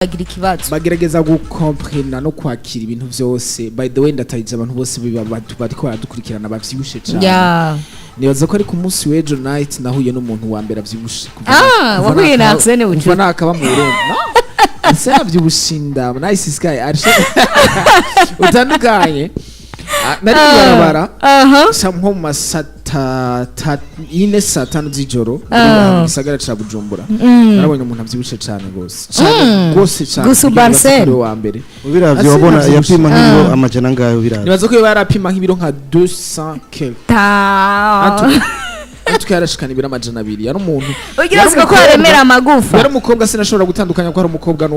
Bagira ikibazo. Bagerageza gukomprena no kwakira ibintu vyose. By the way, ndatahije abantu bose bariko baradukurikirana bavyibushe cane. Nibaza ko ari ku munsi w'ejo night nahuye n'umuntu wa mbere avyibushe Ah, wahuye na Arsene Bucuti. Kuva nakaba mu Burundi, no Arsene avyibushe inda. Nice Sky, Arsene utandukanye. Ah, nari mw'ibarabara sa nko mu ma 4, 5 z'ijoro mu gisagara ca Bujumbura, narabonye umuntu avyibushe cane gose, cane gose cane. Gusumba Kugira ngo Arsene. ari we wa mbere. Ubiravye, Arsene wabona avyibushe. yapima nk'ibiro 400 ubiravye? Nibaza ko yoba yarapima nk'ibiro nka 200 quelque. Ta. Ariko yarashikana ibiro 200. Yari umuntu Ugira yari siko ko umukobwa- aremera amagufa. Yari umukobwa, sinashobora gutandukanya ko ari umukobwa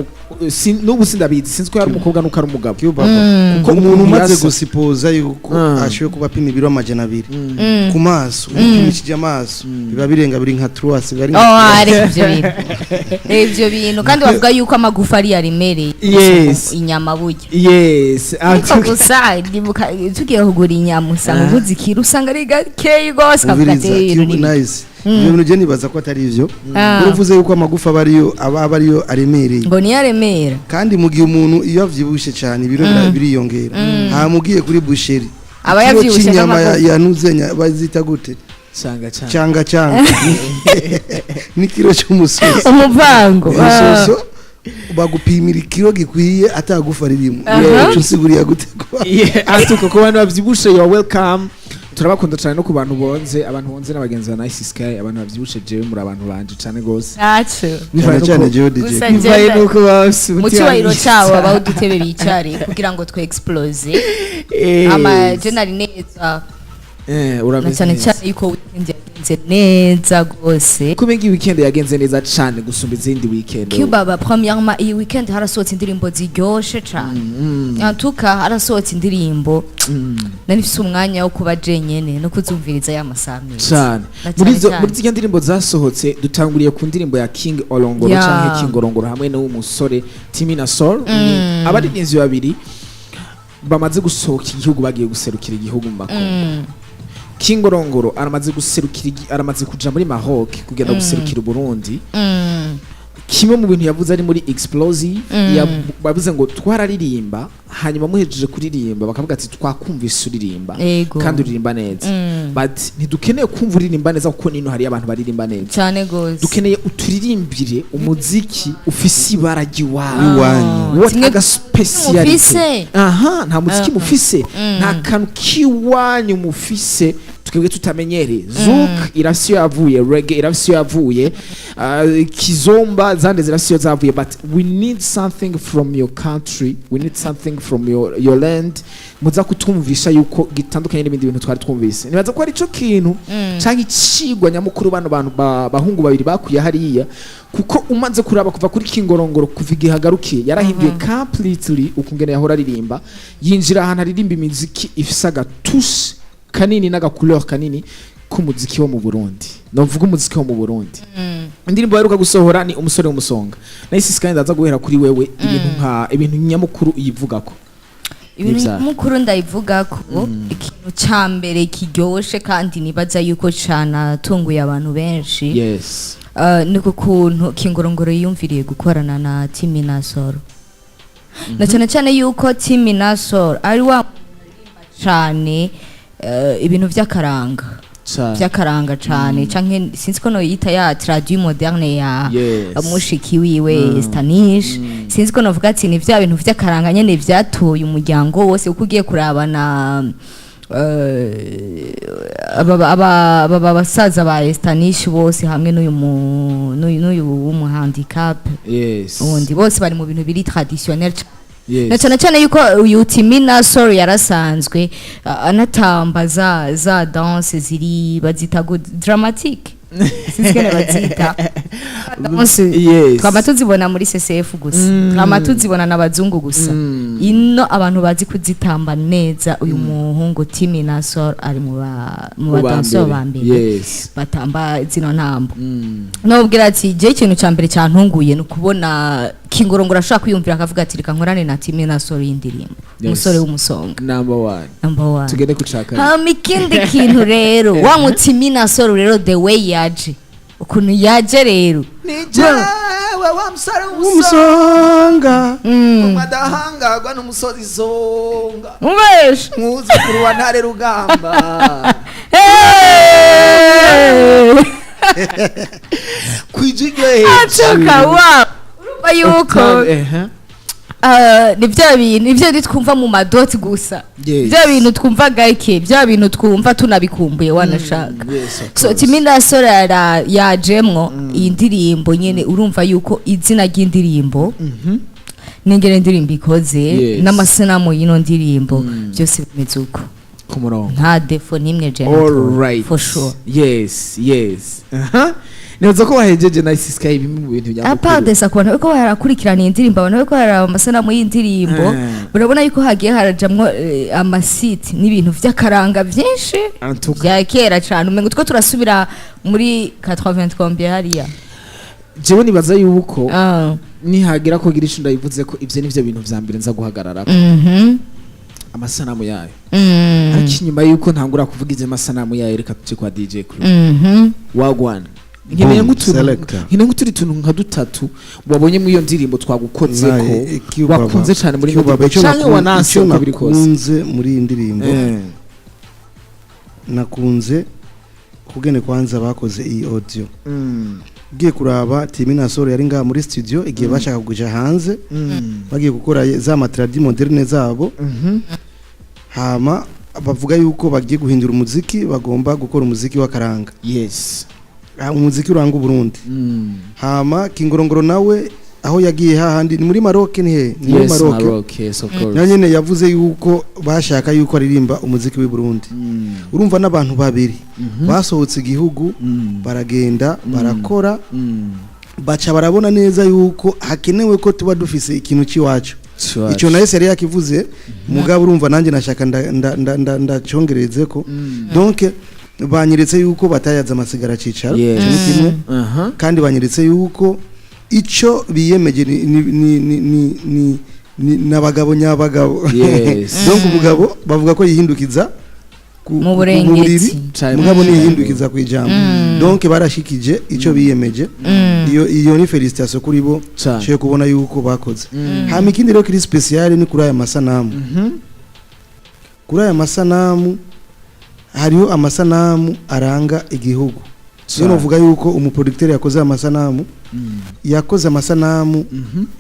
n'ubu sindabizi, sinzi ko yari umukobwa nuko ari umugabo. Kuko Kuko umuntu ukuntu umaze yasa. gusipoza yuko ashoboye kuba apima ibiro 200, ku maso upimishije amaso biba birenga, biri nka trois, biba ari nka Oh, trois. areka ivyo bintu. Ivyo bintu kandi bavuga yuko amagufa ari yaremereye inyama burya. Ariko gusa ndibuka tugiye kugura inyama, usanga uguze ikiro, usanga ari gakeyi gose, ukavuga ati Umviriza, "Eh, ibintu Cube ni bibi." Nice, ibyo bintu je nibaza ko atari ivyo. Uruvuze yuko amagufa aba ariyo aremereye. Ngo niyo aremera. Kandi mu gihe umuntu iyo avyibushe cyane, ibiro biriyongera. Hama ugiye kuri boucherie, Aba ikiro yavyibushe c'inyama n'amagufa. yanuzenya bazita gute? Canga canga. Canga canga n'ikiro cy'umusoso. Umuvango. Umusoso bagupimira ikiro gikwiye atagufa ririmo. Ico nsiguriya gute ko Yeah, atuko ku bantu bavyibushe, you are welcome, turabakunda cyane. No ku bantu bonze, abantu bonze n'abagenzi ba Nice Sky. Abantu bavyibushe, jewe muri abantu banje cane gose. Naco. Cyane cyane jewe DJ. Gusa Bivaye nuko bafise mu cyubahiro cyabo abaho udutebe bicare kugira ngo twe explose ama je nari neza. Na Urameze cyane neza. cyane yuko weekend yagenze neza gose. Kumenga iyi weekend yagenze neza cane gusumba izindi weekend. Cuba ba, premièrement, iyi weekend harasohotse indirimbo ziryoshe cane. En tout cas harasohotse indirimbo nari mfise umwanya wo kuba jenyene no kuzumviriza ya masaha meza. Cane. Na Muri cane izo cane. muri zirya ndirimbo zasohotse, dutanguriye ku ndirimbo ya King Olongoro canke King Olongoro hamwe n'umusore Timina Sol. Ni abaririmbyi babiri bamaze gusohoka igihugu, bagiye guserukira igihugu mu makungu. King Olongoro aramaze guserukira aramaze kuja muri Maroc kugenda guserukira Burundi. Kimwe mu bintu yavuze ari muri Explosive, yavuze ngo twararirimba, hanyuma muhejeje kuririmba bakavuga ati: "Twakumvise uririmba kandi uririmba neza, but ntidukeneye kumva uririmba neza kuko nino hariyo abantu baririmba neza. Cane gose. Dukeneye uturirimbire umuziki ufise ibara ry'iwawe." Iwanyu. What Kimwe aga spécialité. Mufise. Aha nta muziki mufise, nta kantu k'iwanyu mufise twebwe tutamenyereye. Zouk irafise iyo yavuye, reggae irafise iyo yavuye, kizomba zande zirafise iyo zavuye, but we need something from your country, we need something from your land muza kutwumvisha yuko gitandukanye n'ibindi bintu twari twumvise. Nibaza ko ari cyo kintu canke icigwa nyamukuru bano bantu bahungu babiri bakuye hariya, kuko umaze kuraba kuva kuri Kingorongoro, kuva igihe agarukiye, yarahinduye completely ukungene yahora aririmba, yinjira ahantu aririmba imiziki ifise agatushe kanini n'aga couleur kanini k'umuziki wo mu Burundi, novuga umuziki wo mu Burundi. Indirimbo yaheruka gusohora ni Umusore w'Umusonga. Nahise kandi ndaza guhera kuri wewe, ibintu nka ibintu nyamukuru uyivugako. Ibintu Nivyaha. mukuru ndayivuga ko ikintu ca mbere kiryoshe kandi nibaza yuko canatunguye abantu benshi, ni ku kuntu Kingorongoro yiyumviriye gukorana na Timi Nasoro, na cyane cyane yuko Timi Nasoro ari wa cane ibintu vy'akaranga vy'akaranga cane, canke sinzi ko noyita ya tradi moderne ya mushiki wiwe Stanish. Sinzi ko novuga ati ni vya bintu vy'akaranga nyene vyatoye umuryango wose, uko ugiye kurabana aba basaza ba Stanish bose hamwe n'uyu w'umuhandicap ubundi bose bari mu bintu biri traditionnel na cyane cyane yuko uyu Timina Sorry yarasanzwe anatamba za danse ziri bazita dramatique, sinzi ingene bazita danse. Twama tuzibona muri CCF gusa, twama tuzibona n'abazungu gusa. Ino abantu bazi kuzitamba neza, uyu muhungu Timina Sor ari mu Mu ba ba danseur ba mbere batamba zino ntambo. Nobwira ati je ikintu ca mbere cyantunguye ni ukubona Kingorongoro ashobora kwiyumvira akavuga ati: "Reka nkorane na Timina Sor y'indirimbo Umusore w'Umusonga." Number one. Number one. Tugende ku cakabiri. Hama ikindi kintu rero, wa mutimina Sor rero, the way yaje, ukuntu yaje rero. Ni jewe wa musore w'umusonga. Umusonga. Adahangagwa n'umusozi songa. Umesha. Mwuzukuru wa Ntare Rugamba. Hey! Kwijwi ryo hejuru. Atoka wa urumva yuko Ehe. Ni bya bintu, ni bya bintu twumva mu madoti gusa, bya bintu twumva gake, bya bintu twumva tunabikumbuye wanashaka. Yes, of So course. Timi Nasoro yajemwo iyi ndirimbo nyene, urumva yuko izina ry'indirimbo n'ingene indirimbo ikoze n'amasanamu y'ino ndirimbo, byose bimeze uko. Ku murongo. Nta défaut n'imwe je All right. for sure. Yes, aha, nibaza ko wahejeje Nice Sky bimwe mu bintu nyamukuru. À part ça, ku bantu bariko barakurikirana iyi ndirimbo, abantu bariko bararaba amasanamu y'indirimbo, urabona yuko hagiye harajamwo amasiti n'ibintu vy'akaranga vyinshi En tout cas. vya kera cane, umengo two turasubira muri 80 combien hariya. Jewe nibaza yuko nihagira ko gira ico ndayivuze ko ivyo nivyo bintu vya mbere nza guhagarara, amasanamu yayo. Ariko inyuma yuko ntangura kuvuga ivyo masanamu yayo, reka tuje kwa DJ Crew. Wagwan, nkeneye Boom, nk'utuntu selector. nkeneye nk'utundi tuntu nka dutatu wabonye muri iyo ndirimbo twagukozeko, wakunze cane muri iyo ndirimbo canke wananse, icyo uko biri kose. Nakunze muri iyi ndirimbo, nakunze kugene kwanza bakoze iyi audio. Ugiye kuraba, Timi Nasoro yari ngaha muri studio igihe bashaka kuja hanze, bagiye gukora za ma tradi moderne zabo, hama bavuga yuko bagiye guhindura umuziki, bagomba gukora umuziki w'akaranga. Umuziki uranga Uburundi. Hama Kingorongoro nawe aho yagiye hahandi ni muri Maroc, ni he? Ni muri Yes. Maroc. Maroc, yes, of course. Nawe nyene yavuze yuko bashaka yuko aririmba umuziki w'i Burundi. Urumva n'abantu babiri basohotse igihugu, baragenda barakora, baca barabona neza yuko hakenewe ko tuba dufise ikintu cy'iwacu. Icyo nawe yari yakivuze, mugabo urumva nanjye nashaka ndacongereze ko donc banyeretse yuko batayaza amasigara cicara. Ico ni kimwe. Kandi banyeretse yuko ico biyemeje ni n'abagabo nyabagabo. Donc umugabo bavuga ko yihindukiza Mu burengeti. Buriri, Cane. mugabo niyihindukiza ku ijambo. Donc barashikije ico biyemeje. Iyo ni félicitation kuri bo. Cane. Cyo kubona yuko bakoze. Hama ikindi rero kiri spécial ni kuri aya masanamu. Kuri aya masanamu hariho amasanamu aranga igihugu. Niyo novuga yuko umuproducteur yakoze aya masanamu, yakoze amasanamu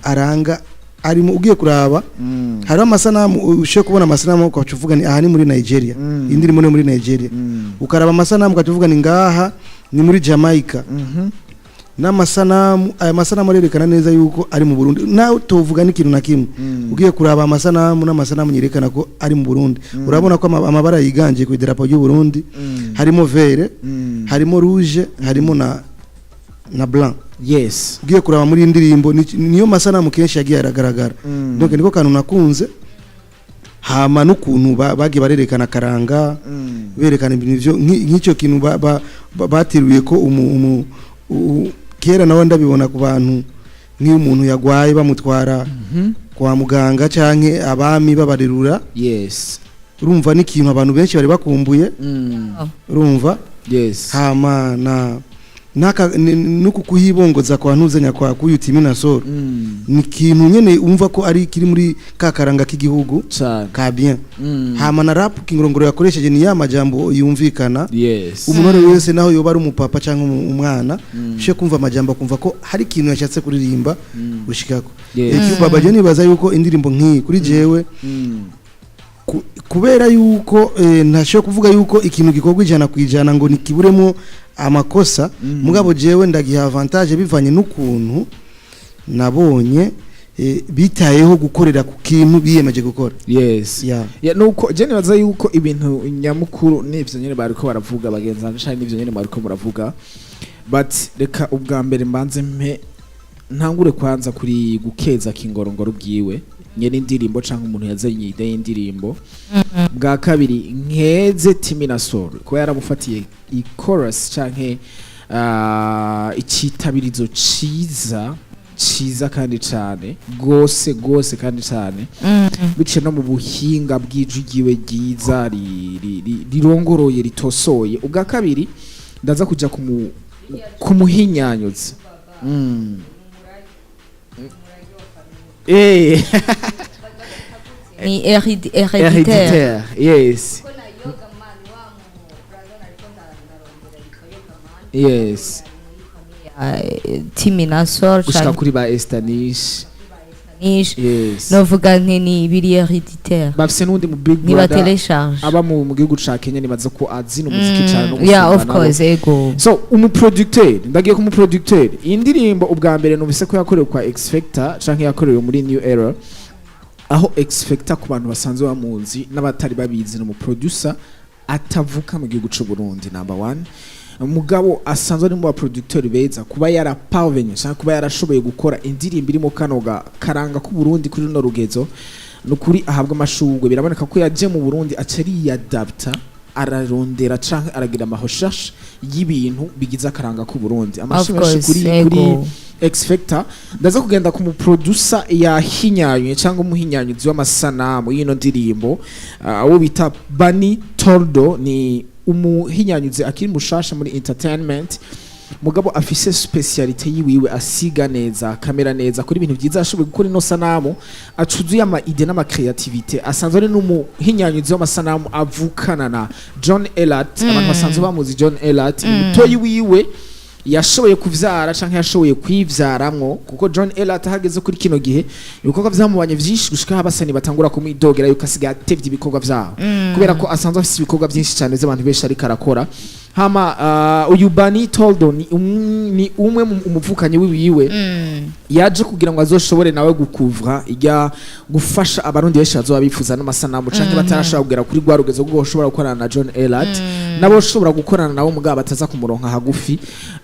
aranga arimo. Ugiye kuraba, hariho amasanamu ushoboye kubona amasanamu ukaca uvuga ni aha ni muri Nigeria, indi ni muri Nigeria. Ukaraba amasanamu ukaca uvuga ni ngaha ni muri Jamaica. N'amasanamu, aya masanamu arerekana neza yuko ari mu Burundi, nawe tuvuga n'ikintu na kimwe. Ugiye kuraba amasanamu, n'amasanamu yerekana ko ari mu Burundi. Urabona ko amabara yiganje ku idarapo ry'u Burundi harimo vert, harimo rouge, harimo na blanc. Ugiye kuraba muri iyi ndirimbo, niyo masanamu kenshi yagiye aragaragara. Donc niko kantu nakunze. Hama n'ukuntu bagiye barerekana karanga, berekana ibintu byo nk'icyo kintu bateruye ko umu, kera nawe ndabibona ku bantu, nk'iyo umuntu yagwaye bamutwara kwa muganga canke abami babarerura. Urumva n'ikintu abantu benshi bari bakumbuye. Urumva, hama na naka nuku kuhibongoza kwa ntuzenya kwa kuyu Timi Nasoro, ni ikintu nyene umva ko ari kiri muri ka karanga k'igihugu ka bien. Hama na rap Kingorongoro yakoresheje ni ya majambo yumvikana. Umuntu ari wese, naho yoba ari umupapa cyangwa umwana, ushe kumva amajambo akumva ko hari ikintu yashatse kuririmba gushikako. Baba, je nibaza yuko indirimbo nk'iyi kuri jewe, kubera yuko ntashobora kuvuga yuko ikintu gikorwa 100% ngo nikiburemo amakosa, mugabo jewe ndagiha avantage bivanye n'ukuntu nabonye bitayeho gukorera ku kintu biyemeje gukora. Yeah. Ya, nuko je nibaza yuko ibintu nyamukuru nivyo nyene bariko baravuga bagenzi banje canke nivyo nyene bariko muravuga, but reka ubwa mbere mbanze mpe ntangure kwanza kuri gukeza Kingorongoro bwiwe nyene indirimbo canke umuntu yazanye idée y'indirimbo. Bwa kabiri nkeze Timi Nasoro kuba yaramufatiye i chorus canke icitabirizo ciza ciza kandi cane gose gose kandi cane, biciye no mu buhinga bw'ijwi ryiwe ryiza rirongoroye ritosoye. Ubwa kabiri ndaza kuja kumuhinyanyuza. Ni héréditaire. Héréditaire, yes. Timi na Sol. Gushika kuri ba Estanish. Nish. Yes. Novuga nti ni biri héréditaire. Bafise n'undi mu big ni brother batelecharge aba mu gihugu ca Kenya, nibaza ko azi n'umuziki cane no Yeah, gusumba of nabo. course, ego. So umuproducteur, ndagiye ku muproducteur. Iyi ndirimbo ubwa mbere numvise ko yakorewe kwa X Factor canke yakorewe muri New Era, aho X Factor, ku bantu basanzwe bamuzi n'abatari babizi, ni umuproducer atavuka mu gihugu c'u Burundi, number one, mugabo asanzwe ari mu baproducteur beza. Kuba yaraparvenye canke kuba yarashoboye gukora indirimbo irimo kano karanga k'u Burundi kuri runo rugezo, nukuri ahabwa amashurwe. Biraboneka ko yaje mu Burundi aca ariyadapta, ararondera canke aragira ama recherche y'ibintu bigize akaranga k'u Burundi. Amashyi menshi course, kuri ego. kuri X Factor. Ndaza kugenda ku muproducer yahinyanyuye cyangwa umuhinyanyuzi w'amasanamu y'ino ndirimbo, uwo bita Bani Tordo. Ni umuhinyanyuzi akiri mushasha muri entertainment, mugabo afise spécialité yiwiwe, asiga neza, kamera neza, kuri ibintu byiza. Ashoboye gukora ino sanamu acuzuye ama idées n'ama créativité. Asanzwe ari n'umuhinyanyuzi w'amasanamu avukana na John Elat. Abantu basanzwe bamuzi John Elat, ni mutoyi wiwe yashoboye kuvyara canke yashoboye kwivyaramwo, kuko John Elat ahageze kuri kino gihe ibikorwa vyamubanye vyinshi, gushika aho abasani batangura kumwidogera yuko asigaye atevye ibikorwa vyabo, kubera ko asanzwe afise ibikorwa vyinshi cane vy'abantu benshi ariko arakora. Hama uyu Bani Toldo ni umwe mu umuvukanyi wiwiwe yaje kugira ngo azoshobore nawe gukuvra ijya gufasha Abarundi benshi bazoba bifuza n'amasanamu canke batarashobora kugera kuri rwa rugezo rwo gushobora gukorana na John Elat, nabo ushobora gukorana nabo mugabo bataza kumuronka hagufi.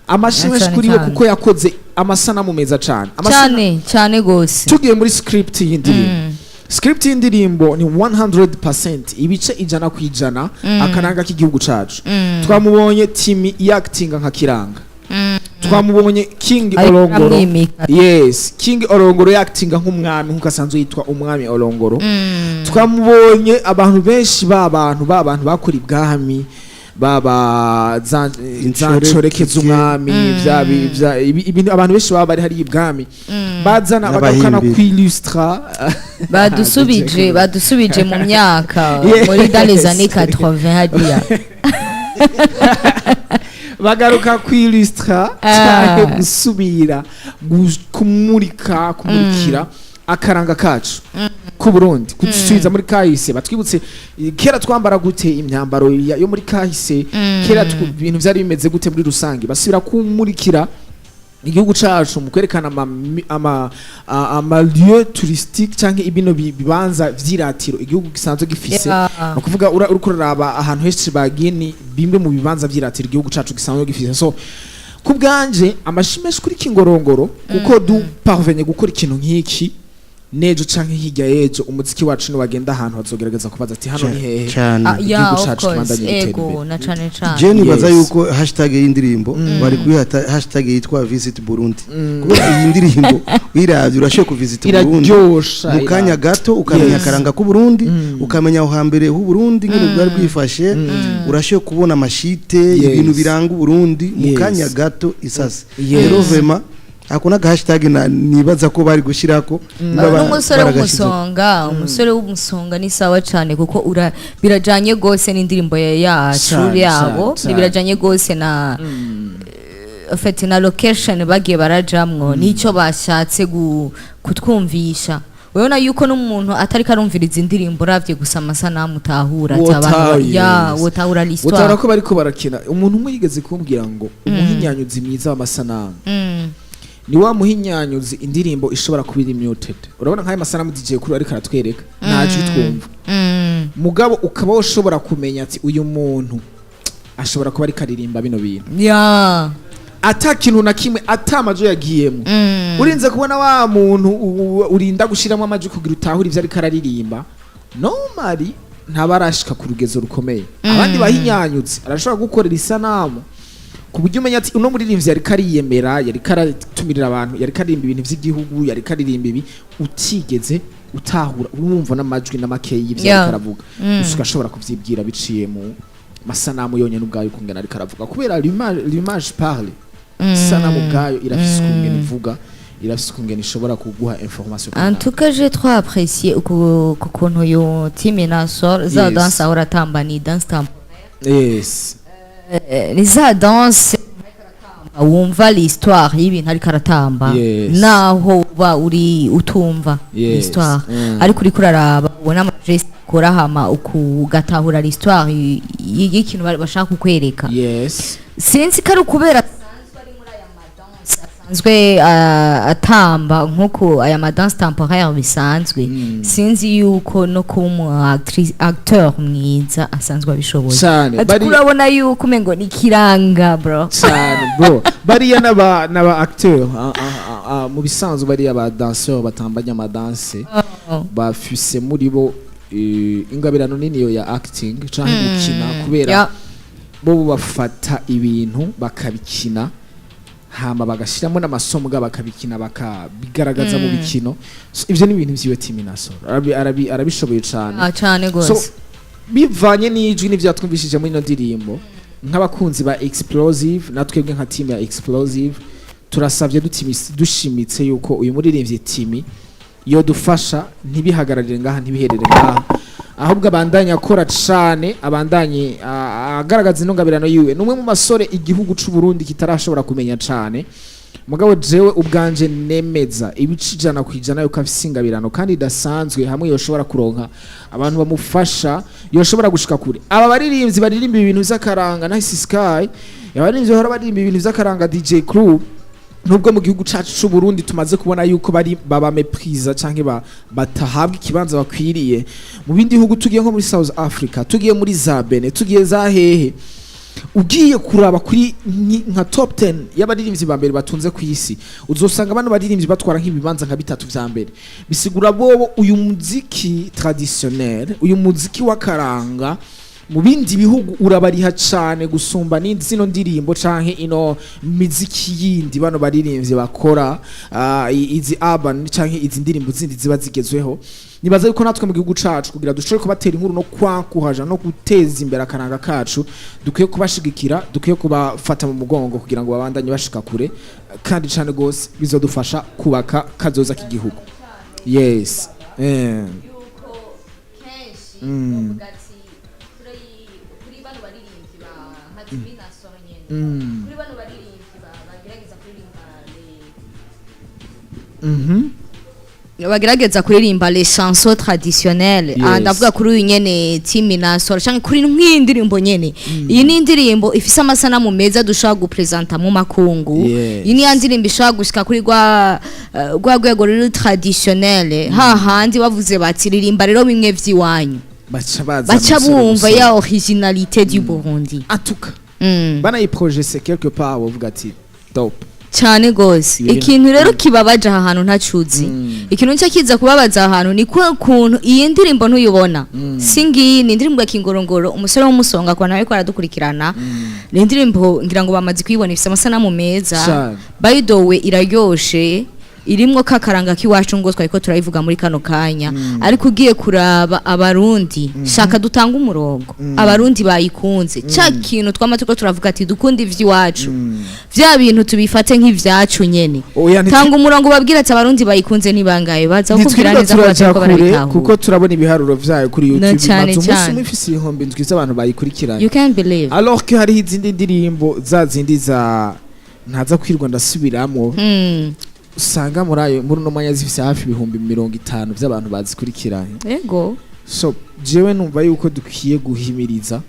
Amashimwe Cane kuri we cane. kuko yakoze amasanamu meza cane. Cyane cyane gose. Tugiye muri script y'indirimbo, script y'indirimbo ni 100%, ibice 100%, akaranga k'igihugu cacu. Twamubonye Timi yactinga nka Kiranga, twamubonye King Ariko Orongoro. aramwimika. Yes, King Orongoro yactinga nk'umwami, nkuko asanzwe yitwa umwami Orongoro. Twamubonye abantu benshi ba bantu bakora ibwami, baba za Inshoreke. nshoreke z'umwami, ibintu abantu benshi baba bari hari ibwami bazana bagarukana N'abahimbiri. kwilustra. Badusubije mu myaka muri dans les années 80 hariya. Bagaruka kwilustra cyane, gusubira kumurika, kumurikira akaranga kacu ku Burundi, kudusubiza muri kahise, batwibutse kera twambara gute, imyambaro yo muri kahise kera, ibintu vyari bimeze gute muri rusange. Basubira kumurikira igihugu cacu mu kwerekana ama lieu touristique canke ibino bibanza vy'iratiro igihugu gisanzwe gifise. Ni ukuvuga uriko uraraba ahantu henshi bagiye, ni bimwe mu bibanza vy'iratiro igihugu cacu gisanzwe gifise. So ku bwanje amashimwe menshi kuri Kingorongoro, kuko du parvenye gukora ikintu nk'iki, nejo canke hirya y'ejo umuziki wacu niwagenda ahantu hazogerageza kubaza ati: "Hano ni hehe?" Cyane. Ah, yeah, Igihugu of cacu course. kibandanye gitera Ego. imbere. Na cane cane. Je nibaza yuko hashtag y'indirimbo bari kuyiha hashtag yitwa Visit Burundi, kubera iyi ndirimbo uyiravye urashoboye kuvisita Burundi Iraryosha. mu kanya gato, ukamenya akaranga k'u Burundi, ukamenya aho hambere h'u Burundi ngene bwari bwifashe. Urashoboye kubona amashite, ibintu biranga Uburundi mu kanya gato isase. Rero vraiment ako n'aga hashtag nibaza ko bari gushirako niba N'umusore baragashizeho. w'umusonga, umusore w'umusonga ni sawa cyane, kuko ura birajanye gose n'indirimbo yacu Cane, yabo. cane, cane. Birajanye gose na en fait na location bagiye barajamwo n'icyo bashatse kutwumvisha. Urabona yuko n'umuntu atari karumviriza indirimbo, uravye gusa amasanamu utahura ati abantu ya wotahura l'histoire. Utahura ko bariko barakina. Umuntu umwe yigeze kumbwira ngo umuhinyanyuzi mwiza w'amasanamu ni wa muhinyanyuzi indirimbo ishobora kuba iri muted. Urabona nk'ayo masanamu DJ kuri ariko aratwereka, nta jwi twumva, mugabo ukaba ushobora kumenya ati uyu muntu ashobora kuba ariko aririmba bino bintu, ata kintu na kimwe, ata amajwi yagiyemo. Urinze kubona wa muntu urinda gushiramo amajwi kugira utahure ivyo ariko araririmba, normally ntaba arashika ku rugezo rukomeye. Abandi bahinyanyutse arashobora gukorera isanamu ku buryo umenya ati uno muririmbyi yariko ariyemera, yariko aratumirira abantu, yariko aririmba ibintu vy'igihugu, yariko aririmba ibi utigeze utahura, urumva n'amajwi n'amakeyi y'ivyo ariko aravuga. Gusa ugashobora kuvyibwira biciye mu masanamu yonyene ubwayo ukungena ariko aravuga, kubera l'image parle. Isanamu ubwayo irafise ukungene ivuga, irafise ukungene ishobora kuguha information. En tout cas, j'ai trop apprécié ku kuntu uyu Timi Nasor za danse ahora atamba, ni danse temporaire. Ni za danse wumva l'histoire y'ibintu ariko aratamba, naho uba uri utumva l'histoire, ariko uriko uraraba ubona ama gestes akora, hama ugatahura l'histoire y'ikintu bashaka kukwereka. Sinzi ko ari ukubera asanzwe ari muri aya ma danse, asanzwe atamba nk'uko aya ma danse temporaire bisanzwe. Sinzi yuko no kuba umu acteur mwiza asanzwe abishoboye. Cane. Ati urabona yuko umengo ni kiranga, bro. Cyane, bro. Bariya n'aba acteur, mu bisanzwe bariya ba danseur batambanya ama danse bafise muri bo ingabirano nini yo ya acting canke gukina, kubera bo bafata ibintu bakabikina, hama bagashiramo n'amasomo, bakabikina, bakabigaragaza mu bikino. So, ivyo ni ibintu vyiwe. Timi Nasoro arabishoboye cane. Ah, cane So gose. bivanye n'ijwi n'ivyo yatwumvishije muri ino ndirimbo, nk'abakunzi ba Explosive, natwebwe nka team ya Explosive, turasavye dushimitse yuko uyu muririmbyi Timi yodufasha ntibihagararire ngaha, ntibiherere ngaha, ahubwo abandanye akora cane, abandanye agaragaza intungabirano yiwe. Ni umwe mu basore igihugu c'u Burundi kitarashobora kumenya cane, mugabo jewe ubwanje nemeza ibice 100% yuko afise ingabirano kandi idasanzwe. Hamwe yoshobora kuronka abantu bamufasha, yoshobora gushika kure. Aba baririmbyi baririmba ibintu vy'akaranga, Nice Sky, abaririmbyi bahora baririmba ibintu vy'akaranga, DJ Crew, nubwo mu gihugu cacu c'u Burundi tumaze kubona yuko bari baba méprisa canke batahabwa ikibanza bakwiriye, mu bindi bihugu, tugiye nko muri South Africa, tugiye muri za Benin, tugiye za hehe, ugiye kuraba kuri nka top 10 y'abaririmbyi ba mbere batunze ku isi, uzosanga bano baririmbyi batwara nk'ibibanza nka bitatu vya mbere. Bisigura bobo uyu muziki traditionnel, uyu muziki w'akaranga, mu bindi bihugu urabariha cane gusumba n'indi zino ndirimbo canke ino miziki yindi bano baririmbyi bakora, izi urban canke izi ndirimbo zindi ziba zigezweho. Nibaza yuko natwe mu gihugu cacu, kugira dushobore kubatera inkuru no kwankuhaja no guteza imbere akaranga kacu, dukwiye kubashigikira, dukwiye kubafata mu mugongo kugira ngo babandanye bashika kure kandi cane gose. Bizodufasha kubaka kazoza k'igihugu. Yes. Yuko kenshi bavuga ati kuri bano baririmbyi ba nka Timi Nasoro nyene, kuri bano baririmbyi bagerageza kuririmba bagerageza kuririmba les chansons traditionnelles. Ah, ndavuga kuri uyu nyene Timi Nasoro canke kuri nk'iyi ndirimbo nyene. Iyi ni indirimbo ifise amasanamu meza dushobora gupresenta mu makungu. Iyi ni ya ndirimbo ishobora gushika kuri rwa rwego ruri traditionnel, hahandi bavuze bati: "Ririmba rero bimwe vy'iwanyu." Baca baza baca umusore bumva gusa. ya originalité du Burundi. Atuka banayiprojese quelque part, bavuga ati: "Top." Cyane gose. Ikintu rero kibabaje aha hantu ntacuzi, ikintu ncyo kiza kubabaza aha hantu ni ko kuntu iyi ndirimbo ntuyibona. Si ngiyi ni indirimbo ya Kingorongoro, umusore w'umusonga, ku bantu bariko baradukurikirana. Ni indirimbo ngira ngo bamaze kuyibona, ifise amasanamu meza. Cane. By the way, iraryoshe, irimwo kakaranga k'iwacu ngo twariko turayivuga muri kano kanya. Ariko ugiye kuraba Abarundi, shaka dutanga umurongo, Abarundi bayikunze ca kintu twama turiko turavuga ati dukunda ivy'iwacu, vya bintu tubifate nk'ivyacu nyene. Oya, tanga umurongo ubabwira ati abarundi bayikunze ni bangahe, baza kukubwira ntitwirirwa neza ko turaja batariko kure, barabitahura. Kuko turabona ibiharuro vyayo kuri Na YouTube, cane imaze umunsi cane. umwe ifise 7,000 z'abantu bayikurikiranye, You can't believe. alors que hariho izindi ndirimbo za zindi za ntaza kwirwa ndasubiramo, usanga muri ayo muri uno mwanya zifise hafi 50,000 vy'abantu bazikurikiranye. So jewe numva yuko dukwiye guhimiriza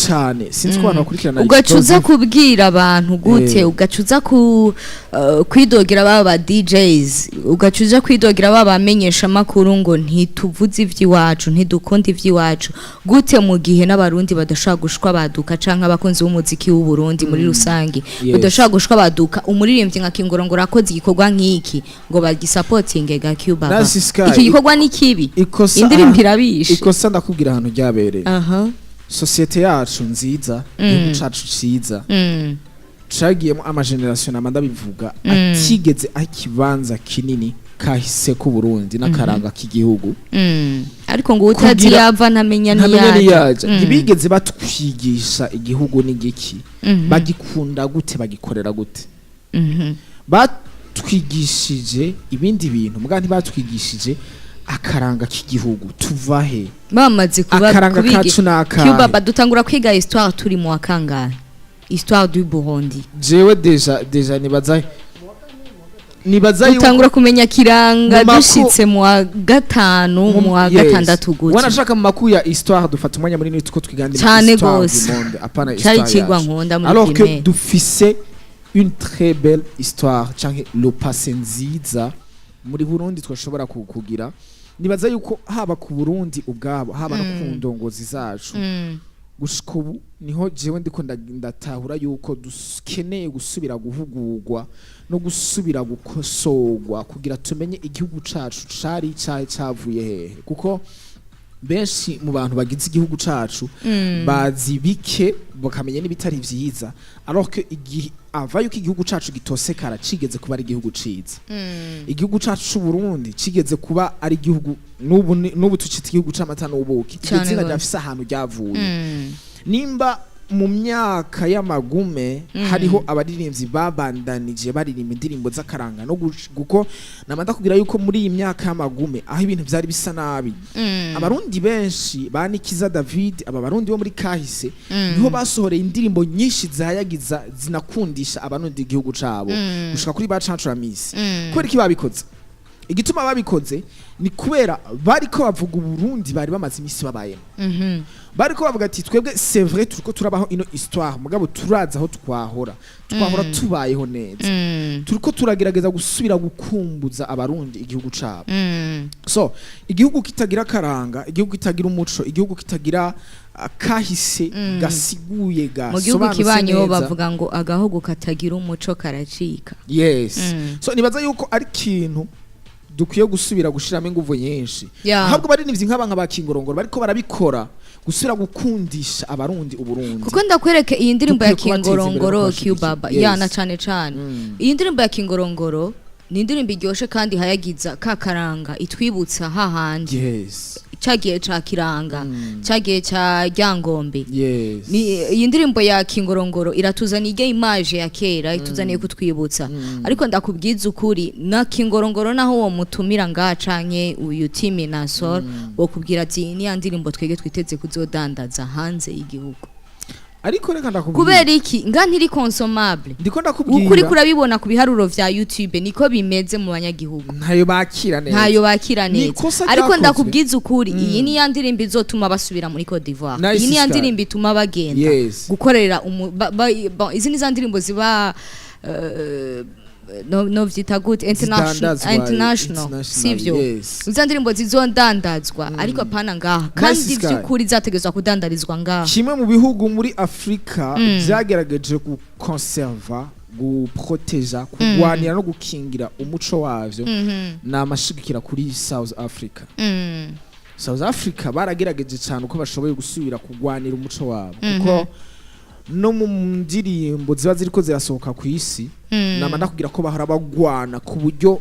cane. Sinzi ko abantu bakurikirana ugaca uza Explosive. kubwira abantu gute? Ugaca uza ku kwidogera baba ba DJs, ugaca uza kwidogera baba bamenyesha makuru ngo ntituvuze ivy'iwacu, ntidukunda ivy'iwacu gute, mu gihe n'Abarundi badashobora gushwa baduka, canke abakunzi b'umuziki w'u Burundi muri rusange badashobora gushwa baduka umuririmbyi nka Kingorongoro akoze igikorwa nk'iki ngo bagisapotinge ga Cuba? Nancy Sky, iki gikorwa ni kibi. Ikosa indirimbo irabishe. Ikosa ndakubwira ahantu ryabereye: société yacu nziza, igihugu cacu ciza, cagiyemo ama génération, nama ndabivuga, atigeze aho ikibanza kinini Kahise k'u Burundi n'akaranga k'igihugu. Ariko ngo utazi yava ntamenya ntamenya niyaja. Niyaja. Ntibigeze batwigisha igihugu n'igiki, bagikunda gute, bagikorera gute. Batwigishije ibindi bintu, muga ntibatwigishije akaranga k'igihugu, tuva he, bamaze kuba akaranga kubiga kacu n'akahe. Cuba badutangura kwiga histoire turi mu wa kangahe, histoire du Burundi? Jewe déjà nibaza yuko Dutangura kumenya kiranga dushitse mu wa gatanu, mu wa gatandatu gutyo. Wanashaka mu makuru ya histoire dufata umwanya munini tuko twigandira Cane histoire gose. du monde, apana Cari histoire icigwa yacu. nkunda muri Alors que primaire. dufise une très belle histoire canke le passé nziza muri Burundi twashobora kugira. Nibaza yuko haba ku Burundi ubwabo, haba no ku ndongozi zacu, gushika ubu niho jewe ndiko ndatahura yuko dukeneye gusubira guhugurwa no gusubira gukosorwa kugira tumenye igihugu cacu cari cahe, cavuye hehe, kuko benshi mu bantu bagize igihugu cacu bazi bike, bakamenya n'ibitari vyiza, alors que igihe ava yuko igihugu cacu gitosekara cigeze kuba ari igihugu ciza. Igihugu cacu c'u Burundi cigeze kuba ari igihugu, n'ubu n'ubu tucita igihugu c'amata n'ubuki. Iryo Cane zina gose. ryafise ahantu ryavuye. Nimba mu myaka y'amagume hariho abaririmbyi babandanije baririmba indirimbo z'akaranga no kuko namanda kugira yuko muri iyi myaka y'amagume, aho ibintu vyari bisa nabi, Abarundi benshi ba Nikiza David, aba Barundi bo muri kahise, niho basohoreye indirimbo nyinshi zayagiza, zinakundisha Abarundi igihugu cabo, gushika kuri ba Cancu Amissi. Kubera iki babikoze? Igituma babikoze ni kubera bariko bavuga Uburundi bari bamaze iminsi babayemo. Bariko bavuga ati: "Twebwe, c'est vrai, turiko turabaho ino histoire, mugabo turazi aho twahora tubayeho neza." Turiko turagerageza gusubira gukumbuza Abarundi igihugu cabo. So igihugu kitagira akaranga, igihugu kitagira umuco, igihugu kitagira kahise gasiguye, Mu gihugu gasobanutse kibanyi ho neza. bavuga ngo agahugu katagira umuco karacika. Yes. So nibaza yuko ari ikintu dukwiye gusubira gushiramo inguvu nyinshi. Ahubwo baririmbyi nk'aba nka ba Kingorongoro bariko barabikora, gusubira gukundisha Abarundi Uburundi. Kuko ndakwereke iyi ndirimbo ya Dukwiye kubateza imbere no Kingorongoro, kubashigikira. Cubaba, ya na cane cane iyi ndirimbo ya Kingorongoro ni indirimbo iryoshe kandi ihayagiza ka karanga, itwibutsa hahandi cagiye ca kiranga, cagiye ca Ryangombe. Ni iyi ndirimbo ya Kingorongoro iratuzaniye ijya image ya kera, ituzaniye kutwibutsa. Ariko ndakubwiza ukuri, na Kingorongoro naho uwo mutumira ngaha canke uyu Timi Nasor, wokubwira ati: "Ni ya ndirimbo twege twiteze kuzodandaza hanze y'igihugu." Ariko reka ndakubwira. Kubera iki? Nga ntiri consommable. Ndiko ndakubwira. Ukuri kurabibona ku biharuro vya YouTube, niko bimeze mu banyagihugu. Ntayo bakira neza. Ntayo bakira Ni neza. ikosa Ariko ryakozwe. ndakubwiza ukuri, iyi ni ya ndirimbo izotuma basubira muri Cote d'Ivoire. Nice Iyi ni ya Sky. ndirimbo ituma bagenda gukorera bon, izi ni za ndirimbo ziba no vyita gute, international. Zidandazwa, International, international, sivyo? Yes. Izo ndirimbo zizondandazwa, ariko apana ngaha, kandi Sky. vy'ukuri zategezwa kudandarizwa ngaha. Kimwe mu bihugu muri Afrika byagerageje gukonserva, guproteja, kurwanira no gukingira umuco wavyo ni amashigikira kuri South Africa. South Africa baragerageje cyane uko bashoboye gusubira kurwanira umuco wabo, kuko no mu ndirimbo ziba ziriko zirasohoka ku isi, nama ndakubwira ko bahora bagwana ku buryo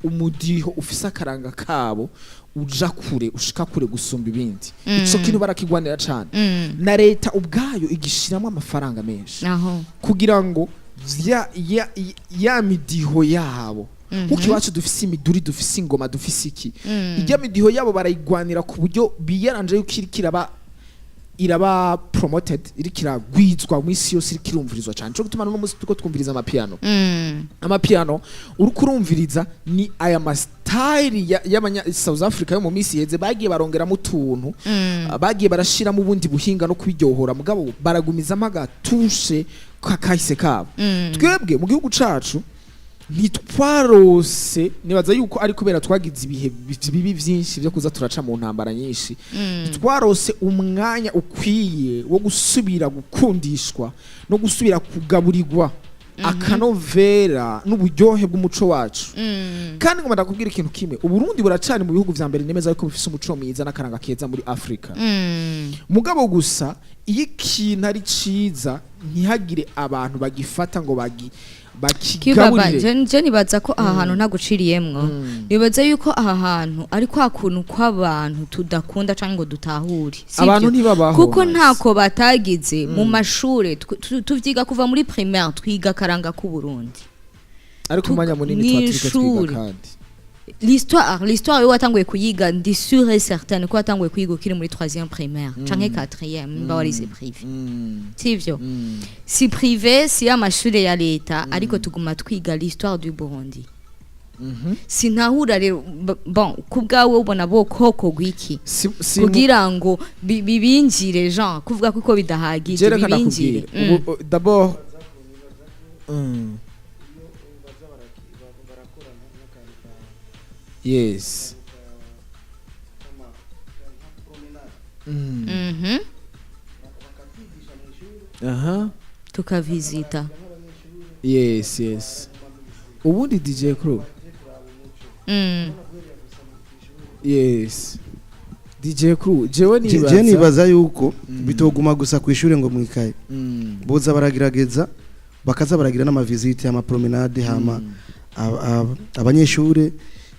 umudiho ufise akaranga kabo uja kure, ushika kure gusumba ibindi. Ico kintu barakigwanira cane, na leta ubwayo igishiramo amafaranga menshi aho kugira ngo ya midiho yabo, nkuko iwacu dufise imiduri, dufise ingoma, dufise iki, ijya midiho yabo barayigwanira ku buryo biyaranje yuko iriko iraba promoted, iriko iragwizwa mu isi yose, iriko irumvirizwa cyane. Cyo gutuma n'uno munsi turiko twumviriza amapiano. Amapiano uriko urumviriza ni aya ma style y'abanya South Africa yo mu minsi iheze, bagiye barongeramo utuntu, bagiye barashiramo ubundi buhinga no kubiryohora, mugabo baragumizamo agatushe kakahise kabo. Twebwe mu gihugu cacu ntitwarose, nibaza yuko ari kubera twagize ibihe bibi vyinshi vyo kuza turaca mu ntambara nyinshi, ntitwarose umwanya ukwiye wo gusubira gukundishwa no gusubira kugaburirwa akanovera n'uburyohe bw'umuco wacu. Kandi ngomba ndakubwira ikintu kimwe: Uburundi buracari mu bihugu vya mbere nemeza yuko bifise umuco mwiza n'akaranga keza muri Afrika. Mugabo gusa iyo ikintu ari ciza, ntihagire abantu bagifata ngo Kibaba, bakigaburire. Je nibaza ko aha hantu ntaguciriyemwo, nibaza yuko aha hantu ari kwa kuntu kw'abantu tudakunda canke ngo dutahure, sivyo? Abantu ntibabaho, kuko nice. ntako batagize mu mashure, tuvyiga kuva muri primaire, twiga akaranga k'Uburundi. Ariko umwanya munini tuba turiko twiga mw'ishure. Kandi L'histoire yo watanguye kuyiga, ndi sûr et certain ko watanguye kuyiga ukiri muri 3e primaire canke 4e, nimba warize privé, sivyo? Si privé, si amashure ya leta, ariko tuguma twiga l'histoire du Burundi. Sinahura rero, bon, ku bwawe ubona bo koko gwiki si kugira ngo bibinjire, Jean, kuvuga kuko bidahagije Je reka bibinjire? ndakubwira. Ubu d'abord yes. Tukavizita. Yes, ubundi DJ Crew. Yes, DJ Crew, jewe nibaza Je nibaza yuko bitoguma gusa ku ishure ngo mwikaye, boza baragerageza bakaza baragira n'ama visites, ama promenade, hama abanyeshure,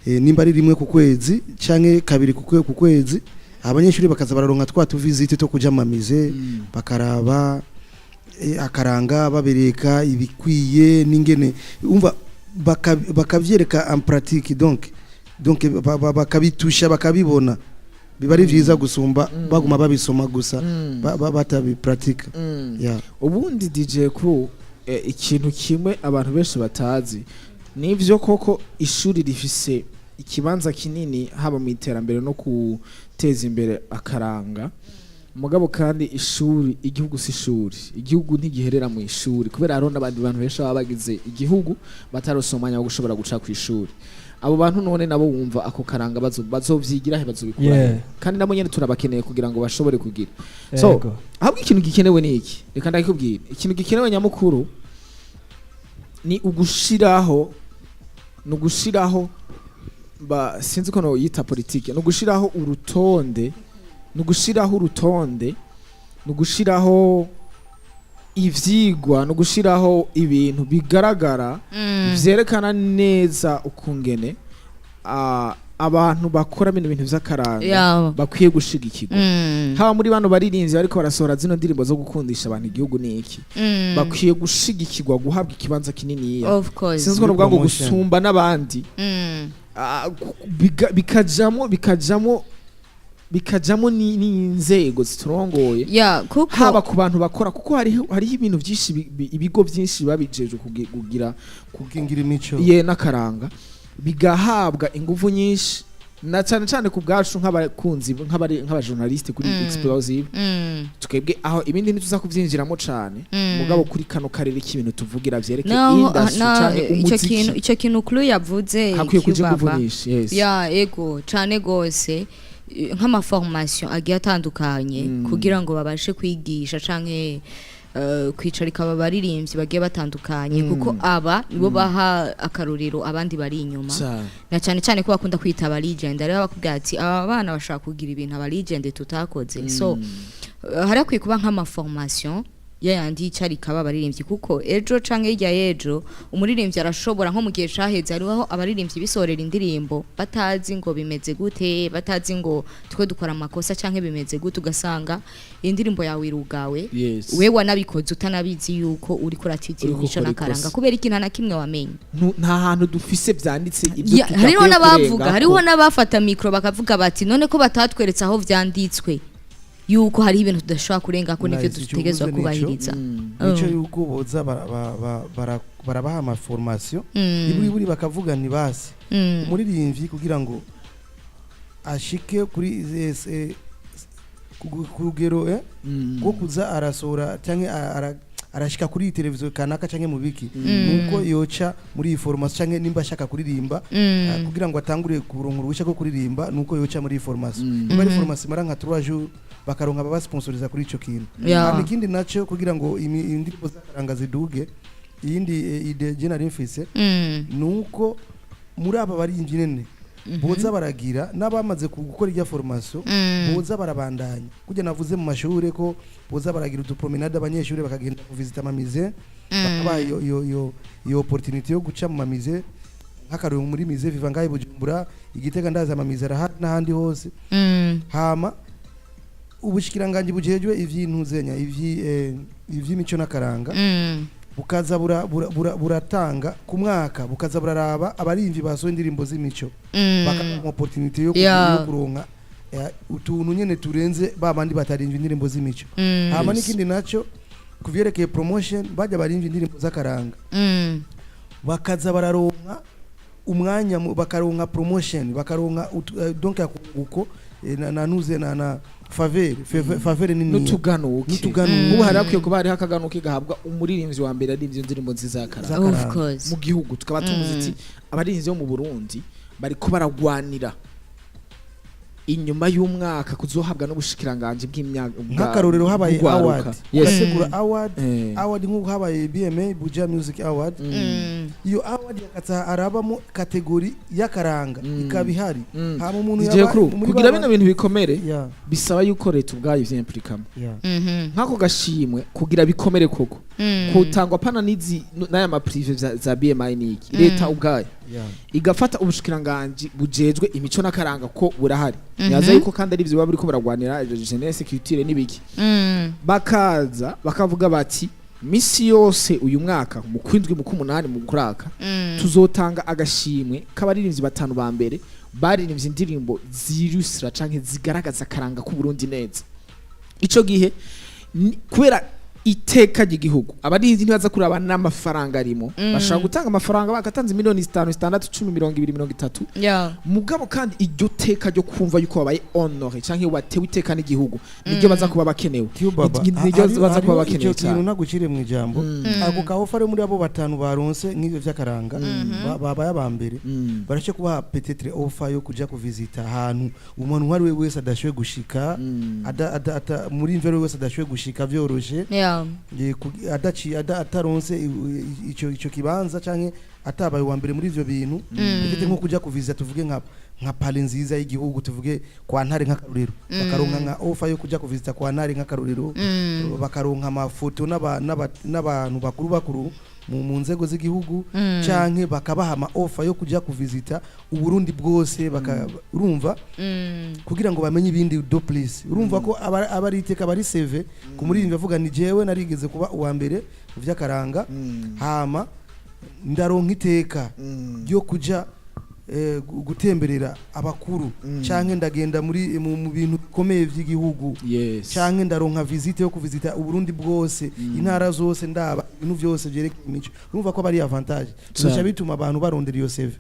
nimba ari rimwe ku kwezi canke kabiri ku kwezi, abanyeshure bakaza bararonka twa tu visite two kuja mu musée, bakaraba akaranga, babereka ibikwiye n'ingene umva bakavyereka en pratique, donc bakabitusha, bakabibona, biba ari vyiza gusumba baguma babisoma gusa batabipratika. Yeah. Ubundi DJ Crew, ikintu kimwe abantu benshi batazi, nivyo koko ishuri rifise ikibanza kinini haba mu iterambere no guteza imbere akaranga, mugabo kandi ishuri, igihugu si ishuri, igihugu ntigiherera mu ishuri, kubera hariho n'abandi bantu benshi baba bagize igihugu batarose umwanya wo gushobora guca ku ishuri. Abo bantu none nabo wumva ako karanga bazovyigira he, bazobikura he? Kandi nabo nyene turabakeneye kugira ngo bashobore kugira so ahubwo ikintu gikenewe ni iki? Reka ndakubwira, ikintu gikenewe nyamukuru ni ugushiraho ba, sinzi ko no yita politike, ni ugushiraho urutonde, ni ugushiraho ivyigwa, ni ugushiraho ibintu bigaragara vyerekana neza ukungene abantu bakora bino bintu vy'akaranga bakwiye gushigikirwa, haba muri bano baririmbyi bariko barasohora zino ndirimbo zo gukundisha abantu igihugu n'iki, bakwiye gushigikirwa, guhabwa ikibanza kininiya, Of course. sinzi ko novuga ngo Promotion. gusumba n'abandi. Bikajamo n'inzego ziturongoye, Yeah, kuko haba ku bantu bakora, kuko hariho ibintu byinshi ibigo byinshi biba bijejwe kugira Gukingira imico ye n'akaranga, bigahabwa ingufu nyinshi, na cyane cyane ku bwacu nk'abakunzi, nk'abajournaliste kuri Explosive. Twebwe aho ibindi ntituza kubyinjiramo cane, mugabo kuri kano karere k'ibintu tuvugira vyerekeye Naho industry canke ico umuziki, kintu, ico kintu Clue yavuze, hakwiye kuja ingufu Cubaba. nyinshi, yes. Ya, ego cane gose, nk'ama formation agiye atandukanye kugira ngo babashe kwigisha canke kwicarika aba baririmbyi bagiye batandukanye, kuko aba nibo baha akarorero abandi bari inyuma, Cane. na cyane cyane ko bakunda kwita aba legend. Rero bakubwira ati aba bana bashaka kugira ibintu aba legend tutakoze. So hari hakwiye kuba nk'ama formation yayandi yicarika aba baririmbyi, kuko ejo canke hirya y'ejo umuririmbyi arashobora, nko mu gihe caheze hariho abaririmbyi bisorera indirimbo batazi ngo bimeze gute, batazi ngo twe dukora amakosa canke bimeze gute, ugasanga indirimbo yawe irugawe, we wanabikoze utanabizi yuko uriko uratitira Uriko imico ukora n'akaranga, ikosa. kubera ikintu na kimwe wamenye. Nta hantu dufise vyanditse ibyo Ya, hariho tudakwiye n'abavuga, kurengako. hariho n'abafata micro bakavuga bati none ko batatweretse aho vyanditswe yuko hariho ibintu tudashobora kurenga ko nivyo Nice, icyo dutegerezwa uvuze nico. kubahiriza. Nico yuko boza barabaha ama formation, iburi bakavuga ni basi umuririmbyi kugira ngo ashike kuri ku rugero rwo kuza arasohora canke arashika kuri iyi televiziyo kanaka canke mu biki, nuko yoca muri iyi formation, canke nimba ashaka kuririmba, kugira ngo atangure kuronka uruhushya rwo kuririmba, nuko yoca muri iyi formation. Nimba ari formation imara nka 3 jours, bakaronka ababasponsoriza kuri ico kintu. Hama ikindi naco, kugira ngo indirimbo z'akaranga ziduge, iyindi idée je nari mfise, nuko muri aba baririmbyi nyene Boza baragira n'abamaze gukora irya formation, boza barabandanya kujya navuze mu mashure ko boza baragira udupromenade, abanyeshuri bakagenda kuvisita amamusées, bakabaha iyo opportunité yo guca mu mamusées. Nk'akarorero, muri musée vivant ngaho i Bujumbura, Igitega, ndazi amamusées arahari n'ahandi hose. Hama ubushikiranganji bujejwe ivy'intuzenya ivy'imico n'akaranga bukaza buratanga ku mwaka, bukaza buraraba abarimvyi basohoye indirimbo z'imico, bakaronka opportunité yo yo kuronka utuntu nyene turenze ba bandi batarimvye indirimbo z'imico. Hama n'ikindi naco kuvyerekeye promotion, bajya barimvye indirimbo z'akaranga bakaza bararonka umwanya bakaronka promotion, bakaronka donc akunguko na nuze na faveur faveur nini. N'utuganuke. N'utuganuke. Ubu hari hakwiye kuba hariho akaganuke gahabwa umuririmbyi wa mbere aririmbye indirimbo nziza y'akaranga Z'akaranga. Of course. Mu gihugu tukaba tumuzi ati abaririmbyi bo mu Burundi bariko baragwanira inyuma y'umwaka kuzohabwa n'ubushikiranganji bw'imyaka Nk'akarorero, habaye bw'urwaruka. award, ugategura award, award nk'uko habaye BMA, Buja Music Award, iyo award yakatsa arabamo catégorie y'akaranga, ikaba ihari. Hama umuntu DJ Crew, muri kugira bino bintu bikomere, bisaba yuko leta ubwayo ivyimpliquamo. Nk'ako gashimwe, kugira bikomere koko, kutangwa pana n'izi n'aya maprivé za BMI niki, leta ubwayo igafata ubushikiranganji bujejwe imico n'akaranga, ko burahari, nyaza yuko kandi ari ivyo baba bariko baragwanira, jeunesse, culture n'ibiki, bakaza bakavuga bati misi yose uyu mwaka mu kwindwi, mu kumunani, mu kuraka, tuzotanga agashimwe k'abaririmbyi batanu ba mbere baririmbye indirimbo zirusira canke zigaragaza akaranga k'u Burundi neza. Ico gihe kubera iteka ry'igihugu, abaririmbyi ntibaza kuraba n'amafaranga arimo. Bashobora gutanga amafaranga, bagatanze miliyoni 5, 6, 10, 20, 30, mugabo kandi iryo teka ryo kumva yuko babaye honoré canke watewe iteka n'igihugu niryo baza kuba bakenewe. Baba, Niryo baza kuba hariho bakenewe icyo kintu cyane. Nagucire mu ijambo, ako ka offer muri abo batanu baronse nk'ivyo vy'akaranga, babaye aba mbere, barashe kubaha peut-être offer yo kuja kuvisita ahantu umuntu uwo ari we wese adashoboye gushika, muri imvero wese adashoboye gushika vyoroshe, adaci ataronse ico kibanza canke atabaye uwa mbere muri ivyo bintu. Peut-être nko kuja kuvisita, tuvuge nka palais nziza y'igihugu, tuvuge kwa Ntare nk'akarorero, bakaronka nka offer yo kuja kuvisita kwa Ntare nk'akarorero, bakaronka amafoto n'abantu bakuru bakuru mu nzego z'igihugu, canke bakabaha ama offer yo kuja kuvisita Uburundi bwose, baka urumva, kugira ngo bamenye ibindi de plus. Urumva ko aba ari iteka, aba ari CV ku muririmbyi, avuga ni jewe narigeze kuba uwa mbere mu vy'akaranga, hama ndaronka iteka ryo kuja gutemberera abakuru, canke ndagenda muri mu bintu bikomeye vy'igihugu, canke ndaronka visite yo kuvisita Uburundi bwose, intara zose, ndaba ibintu vyose vyerekeye imico. Urumva ko aba ari avantage, bica bituma abantu barondera iyo CV.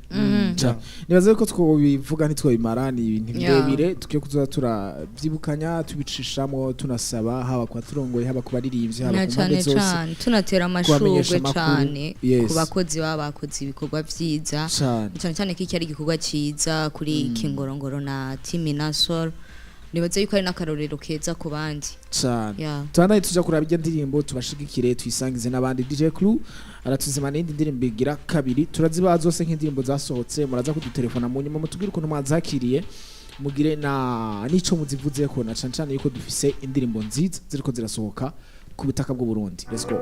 Nibaza ko twobivuga ntitwobimara, ni ibintu birebire tugiye kuzoza turavyibukanya, tubicishamo, tunasaba haba ku baturongoye, haba ku baririmbyi, haba Na ku mpande cane zose, cane tunatera kubamenyesha amashurwe amakuru. cane ku bakozi baba bakoze ibikorwa vyiza, cyane cyane ko iki ari igikorwa ciza kuri Kingorongoro na Timi na Sol. Nibaza yuko ari n'akarorero keza ku bandi. Cane. Tubandanye tuja kuraba irya ndirimbo, tubashigikire, tuyisangize n'abandi. DJ Crew aratuzima n'indi ndirimbo igira kabiri. Turazibaha zose nk'indirimbo zasohotse. Muraza kudutelefona mu nyuma mutubwire ukuntu mwazakiriye, mugire na n'ico muzivuzeko, na cane cane yuko dufise indirimbo nziza ziriko zirasohoka ku butaka bw'u Burundi. Let's go.